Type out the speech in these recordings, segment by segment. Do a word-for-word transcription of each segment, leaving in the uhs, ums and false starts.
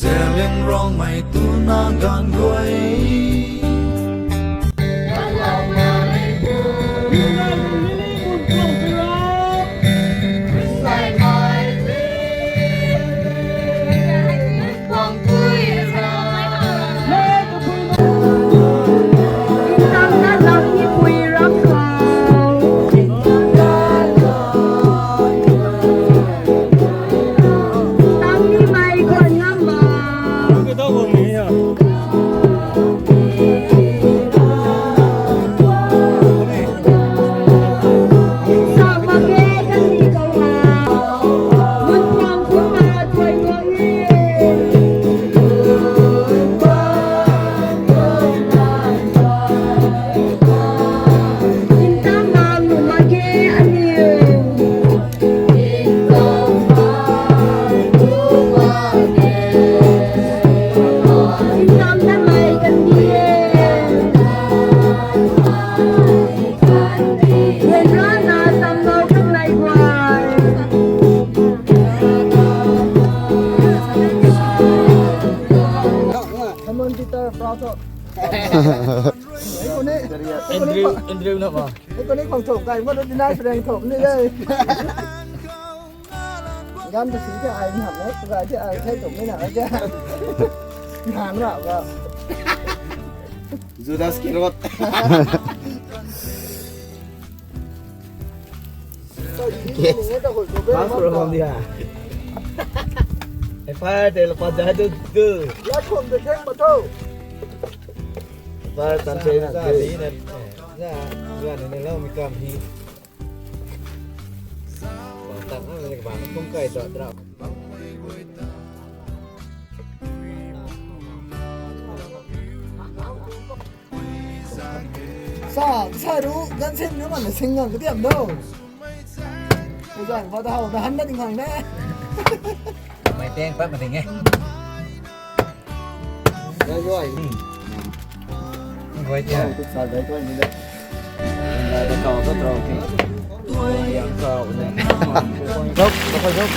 Zeliangrongmei tuna ganv guay. Simon Peter, proud of. Andrew, Andrew na ma. Ei, kau ni khwang thok kai, mot di nai phrang thok ni de. Gan ta si te ai ni ham na, tu gai te ai thei thok ni na ai te. Ngan ra ga. Judas Iscariot. Pass from dia. F I R te la pat jai tu tu. La khom de theng ma tho. F I R tan se na tu. Na, na, na, na, lo mi kam hi. Bang tak na, na, bang kum kai dot drop. Sa, sa ru, gan sin na man na sing ngang ka diam do. Ku zang pa ta hau na han na ding hang na. Mei teng pat ma ding e. Guay tia. Sa dai tuan ni da. Dai da kau ka trau ki. Yang kau ne. Dok, dok, dok.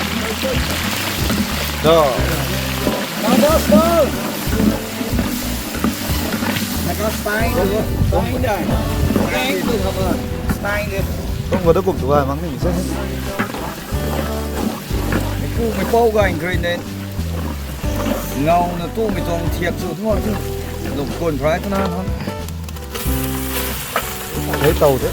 Do. Dok, dok, dok. Naka spine, spine dai. Spine tu haba. Spine dai. Kung ko da kum tu ga mang ni se. Ku mei pau ga ingredient. Ngau na tu mei tuang thiak chu thu chu. Luk kun phrai tu na thang. Hei tau de.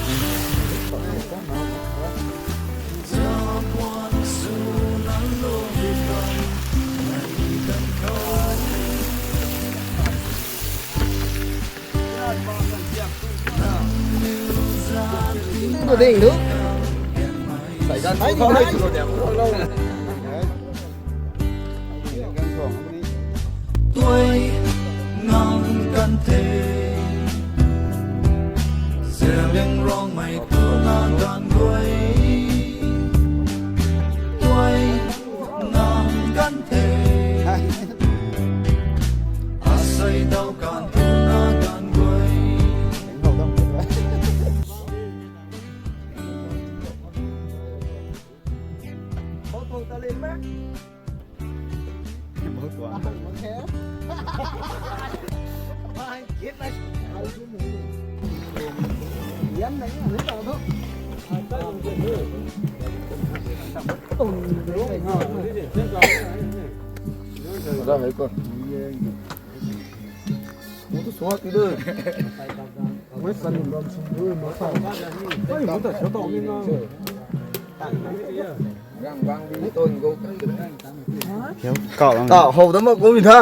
Ding du. Sai gan sai gan. Tuai ngang kan the. Zeliangrongmei tuna ganv guay. Tuai ngang kan the. Asei dau kan tuna ganv guay. Kau hou da mak kum tha.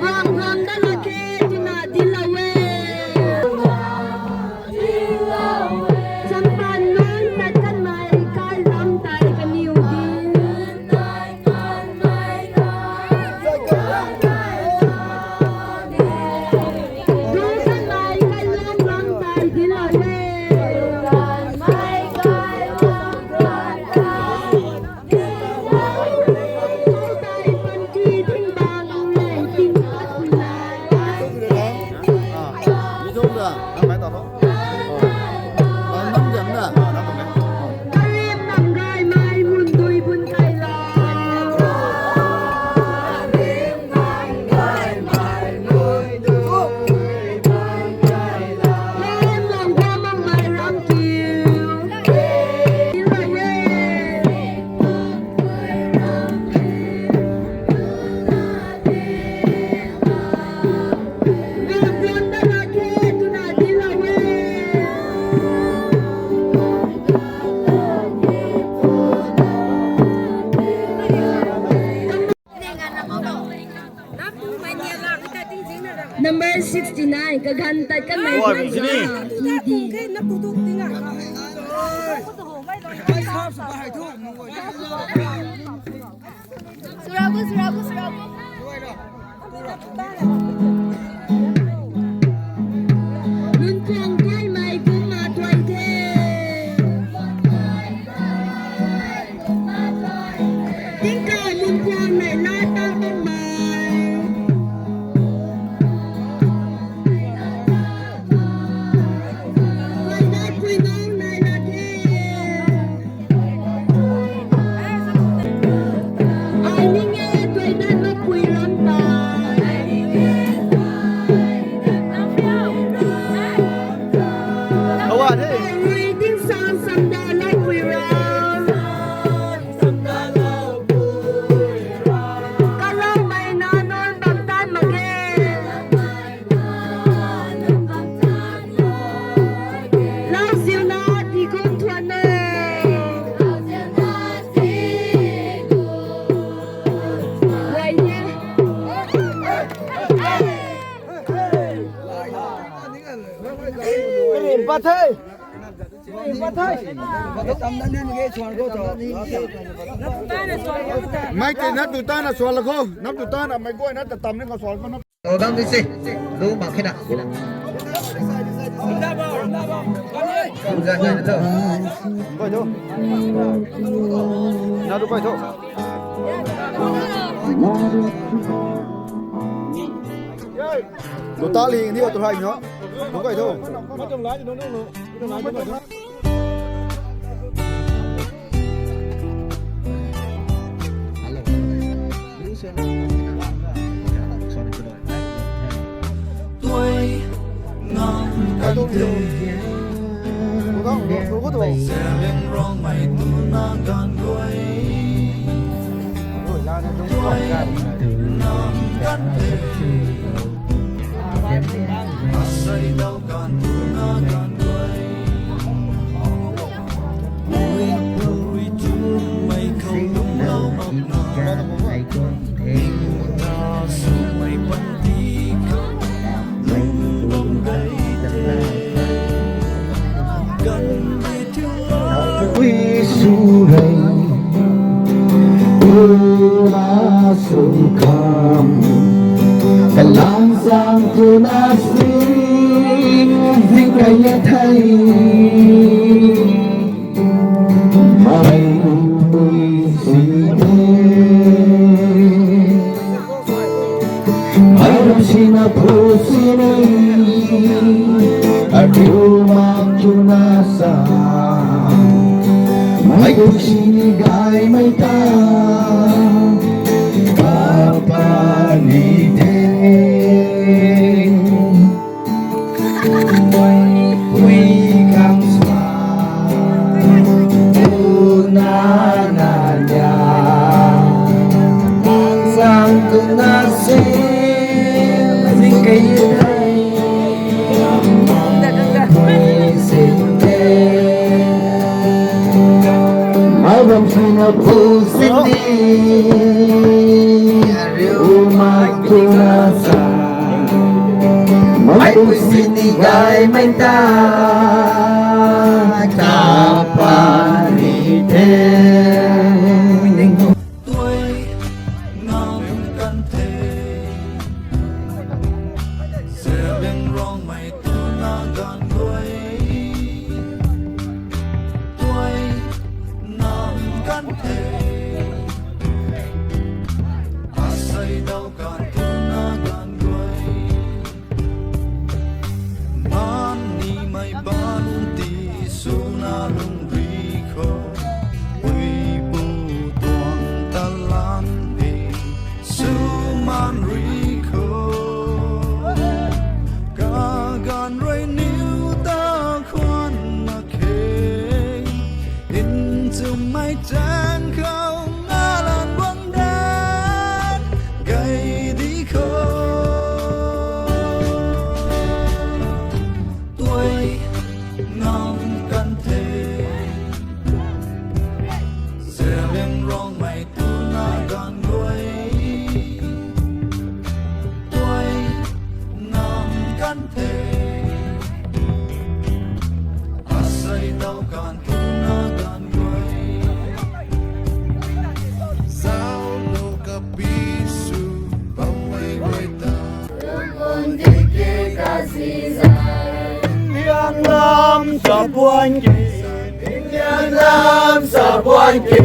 Manghuang da lak khe twna dinclou e. Champan nunc tat kanmei kai lam tei kaniw di. Du kanmei kai lam lam tei dinclou e. Number sixty-nine, kaganv tat kanmei. Oi, guay zini. Surabu, surabu, surabu. Nunc tuang kaimei kumna tuai the. Tingkai nunc tuang nei la tang tang mei. Tuai dat pui nung nei la the. Ai ning e, tuai dat na pui ram ta. Awa the. Ai ring ding san sam da la pui ram. Kaloumei na nunc bam tan mak ge. Lauziu na tikum thuan e. Guay the. Karim pat the. Karim pat the. Mei tei nap tu tana suan la khou. Nap tu tana mei guay na ta tam ni khou suan khou nap. Tau dam di se. Lu mak khe na. Kum za nai na tho. Koi tho. Na tu koi tho. Lu ta li ni o tu hai no. Koi tho. Ui su rei, ula su kham, kalang sang tu na si, zing kai ye thei. Mei pui si de. Mei ram sina phu sini. Ariu mak tu na sa. Mei pui sini gaymei ta. Papa ni the. Mei pui khang sa, tu na na nia, mang sang tu na se, zing kai ye thei, mei sing the, mei bam sina phu sini, ariu Mak tu na sa, mei pui sini gaymei ta, kapa ni the. Tuai ngam kan the, Zeliangrongmei tuna ganv guay. Tuai ngam kan the, asei dau kan tuna ganv guay. Maan nimei baan ti swna lungri khou, puipu tuang talan e sw maan rui khou, kaganv rui niw ta khwan mak khe. Nchumhmei chaeng khou ngalan guang dat gay di khou, tuai ngam kan the, Zeliangrongmei tuna ganv guay. Tuai ngam kan the, asei dau kan tuna ganv guay. Zauclou kapi sw bammei guay ta, Lianglam sa puan ki, lianglam sa puan ki.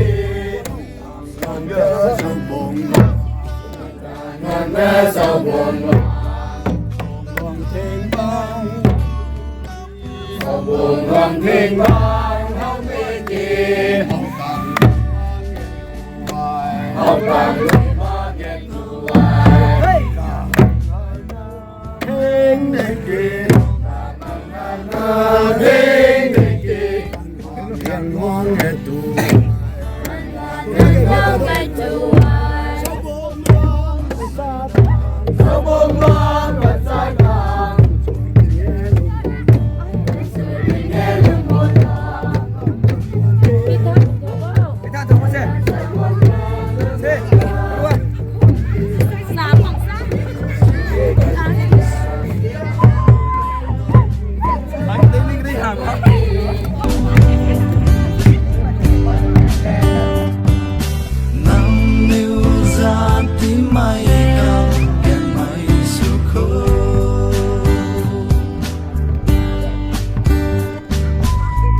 Nangniw zat timei kam kanmei sw khou,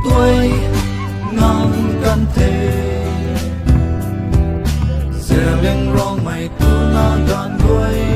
tuai ngam kan the, Zeliangrongmei tuna ganv guay.